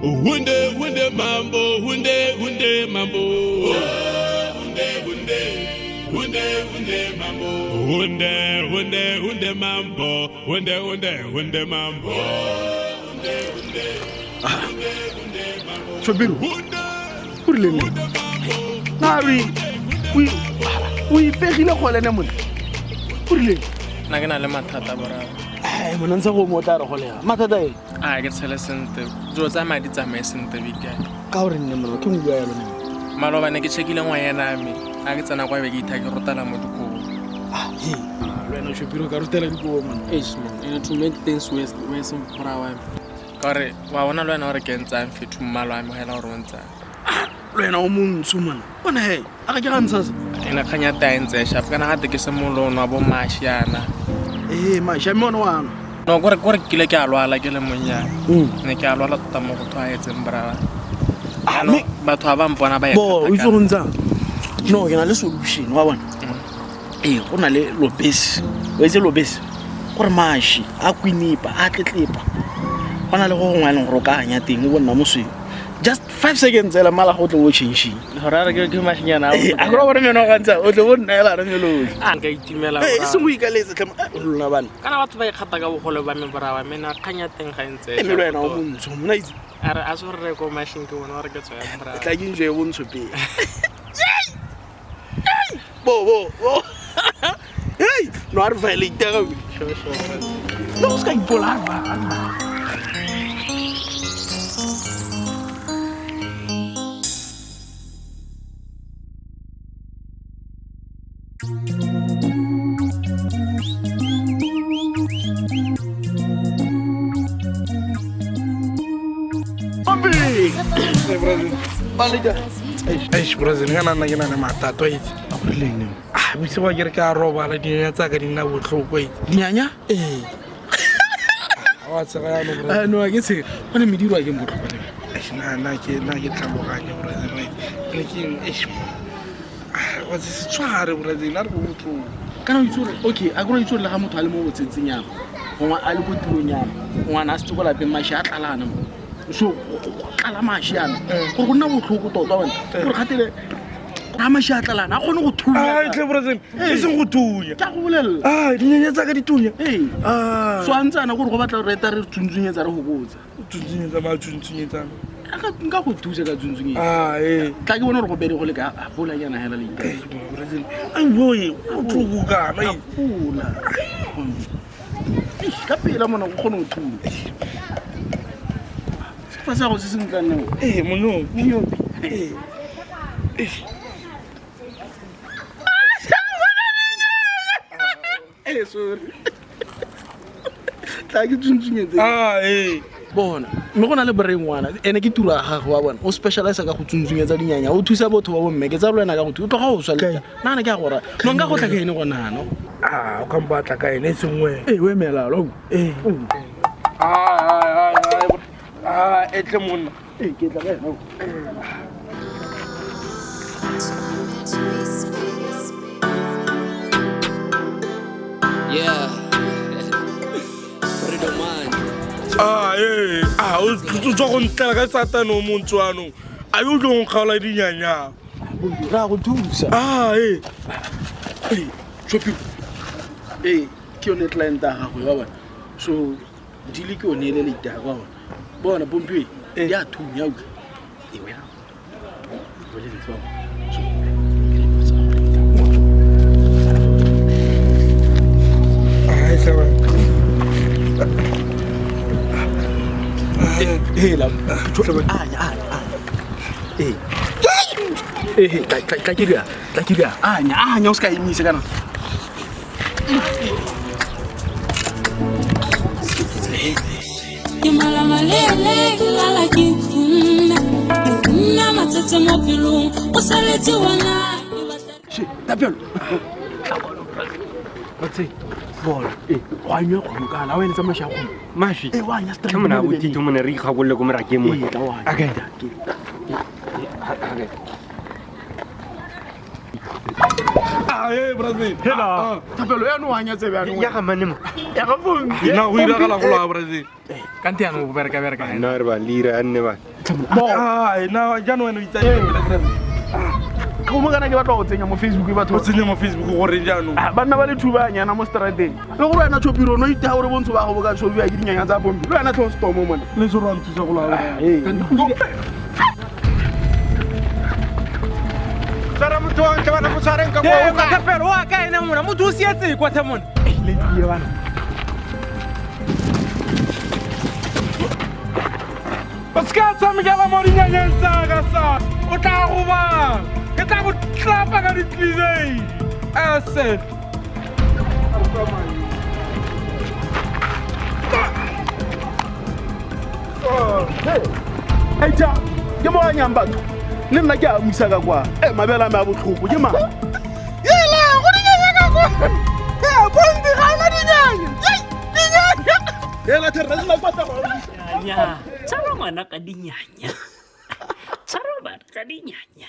Hunde hunde mambo, hunde hunde mambo. Hunde hunde hunde hunde mambo. Hunde hunde hunde mambo, hunde hunde hunde mambo. Hunde hunde hunde hunde mambo. Chobiru. Hunde O rile neng? hunde mambo. Na re o ipegile go lene mone. O rile. Nna ke na le mathata boraro. Ai mona ntse go mo tla re golega. Mathata eng? A ke tshele sente. Dilo tsa madi tsamaye sente bikane. Ka gore nne mona ke bua ya lone. Maloba ne ke checkile ngwanyana me. A ke tsena kwa be ke itha ke rotela mo dikobo. Ah, he. Le wena Chobiru ka rutela dikobo mona. Eish man, and to make things worse, worse bra wa me. Ka gore wa bona le wena gore ke ntsang fethu mmalo wa me hela gore o ntsang. Le wena o montsho mona. Bona he, a ka ke ga ntsha se. Ene kgang ya teng ntse sharp kana gate ke semolo nwa bo mashi yana. Eh, mashi a mme one wa nwa. No kore kore ke kile ke a lwala ke le monnyane. Ne ke a lwala tota mo go tshwaetseng bra. Ah, Jaanong mme- batho ba ba mpona ba e Bo, o itse kgatha go ntsang. No, ke na le solution wa bona. Ee, go na le lobese. O itse lobese? Gore mashi a kwinipa, a tletlepa. Go na le go gongwe a leng gore o ka anya teng o bo nna mosweu. Just 5 seconds ela mala go tle o change. Gore a re ke mashinyana a Ee, a kore gore meno ga ntsa o tle bo nna ela re melodi. A nka itumela. Ee, e bra. seng o ikaletse tlhe mo- lona bana. Kana batho ba ikgata ka bogole ba me bra wa me na kgang ya teng ga e ntse. E mme le wena o montsho, monna itse. A re a se gore re ko mashing ke bona gore ke tswa yang bra. Tla ke enjoy bontsho pele. Bo bo bo. Hey, no a re violate ga. Sure, sure. No, o se ka ipolaya ba. Eish brazil ka nna ke na le mathata wa itse. A go rileng ne? Ah, bosigo ke re ke a robala dinyanya tsa ka di nna botlhoko wa itse. Dinyanya? Ee. A wa tshega jaanong Brazil. Ah, no, a ke tshega. Go ne mediro a keng botlhokwa le. Eish, nna ke tlhaloganye Brazil wa itse. Ne ke eng, eish. Ah, wa se se tshware Brazil a re go botlhoko. Kana o itse gore okay, a kore o itse gore le ga motho a le mo botsetseng yana, gongwe a le ko tirong yana, ngwana a setse ko lapeng mashi a tlalana mo. So go tlala mashi yana. Gore go nna botlhoko tota wena. Gore kgatele ga mashi a tlalana, a kgone go thunya. Ai, tlhe Brazil, e seng go thunya. Ke a go bolelela. Ai, dinyanya tsa ka di thunya. Ee. Ah. So a ntse ana gore go batla re eta re tsuntsunyetsa re go botsa. Tsuntsunyetsa ba tsuntsunyetsang. Nka go thusa ka tsuntsunyetsa. Ah, ee. Tla ke bone gore go bede go le ka a bola yana hela le Ei, Brazil. Ai, boy, o botlhoko kana. A bola. Eish, ka pela mona go kgone go thunya. Sefa sa go se se ntlang neo. Ee, monyopi. Monyopi. Ee. Eish. Eh, sorry. Tla ke tsuntsunyetse. Ah, ee. Bona, mme go na le brain ngwana, ene ke tiro ya gagwe wa bona. O specialize ka go tsuntsunyetsa dinyanya, o thusa botho ba bomme, ke tsa le wena ka go thusa. O tloga o swa le. Nna ke a go raya. No nka go tla ka ene go nana. Ah, o ka mpatla ka ene e seng wena. Ee, o emela lo. Ee. Ah, ai, ai, ai. Ah, e tle monna. Ee, ke tla ka ena. Yeah. Freedom man. Ah, ee. Ah, o tswa go ntlela ka satane o montsho anong. A yo tlo nkgaola dinyanya. Ra go thusa. Ah, ee. Ee, Chopi. Ee, ke yone client ya gagwe wa bona. So, deal ke yone e le leitaka wa bona. Bona pompi e, di a thunya utlwa. Ee, wena. Boleletse wa bona. So, ke le botsa gore ke tla bona. Ai, tlhe Hela, anya, anya, anya. Ee. Ee, tla ke dira, tla ke dira. Anya, anya, o se ka emisa kana. Ke malamalele ke lala ke nna nna matsatsi mo pelong o saletse wena ke batla She, tapelo. Batse, bona. Ee, go anya kgomo kana, o eletsa mashi a kgomo. Mashi. Ee, wa anya straight. Ke mona bothito mona re ikgakolole ko morakeng mo. Ee, tla wa anya. Okay. Ah, ee, Brazil. Hela. Tapelo ya no anya tsebe ya no. Ya ga mane mo. Ya ga pompi. Nna go iragala go la Brazil. Kante yanong o bereka bereka. Nna re ba lira a nne ba. Ai, na jaanong wena o itsaya Go mo kana ke batla go tsenya mo Facebook batho. O tsenya mo Facebook gore jaanong? Ah, banna ba le thubanyana mo strateng. Le gore wena Chopiro no itha gore bontsho ba go bo ka tshobiwa ke dinyanya tsa pompi. Le wena tlho stomo mona. Le se ro nthusa go laola. Tshwara motho wa ntle bana mo tshwareng ka kwa. Ka pelo wa ka ene mona motho o sietse kwa the mona. Le tie bana. O ska tshamekela mo dinyanyeng tsa ka sa. O tla go ba. Ke tla go tlapa ka ditlizei. Ase. Hey cha, ke mo anyang batho. Le nna ke a musa ka kwa. Mabela me a botlhoko ke mang? Yela, go dinyanya ka kwa. Bombi ga ona dinyanya. Dinyanya. Yela therra le kwa tsa go. Nya, tshwara ngwana ka dinyanya. Tshwara bana ka dinyanya.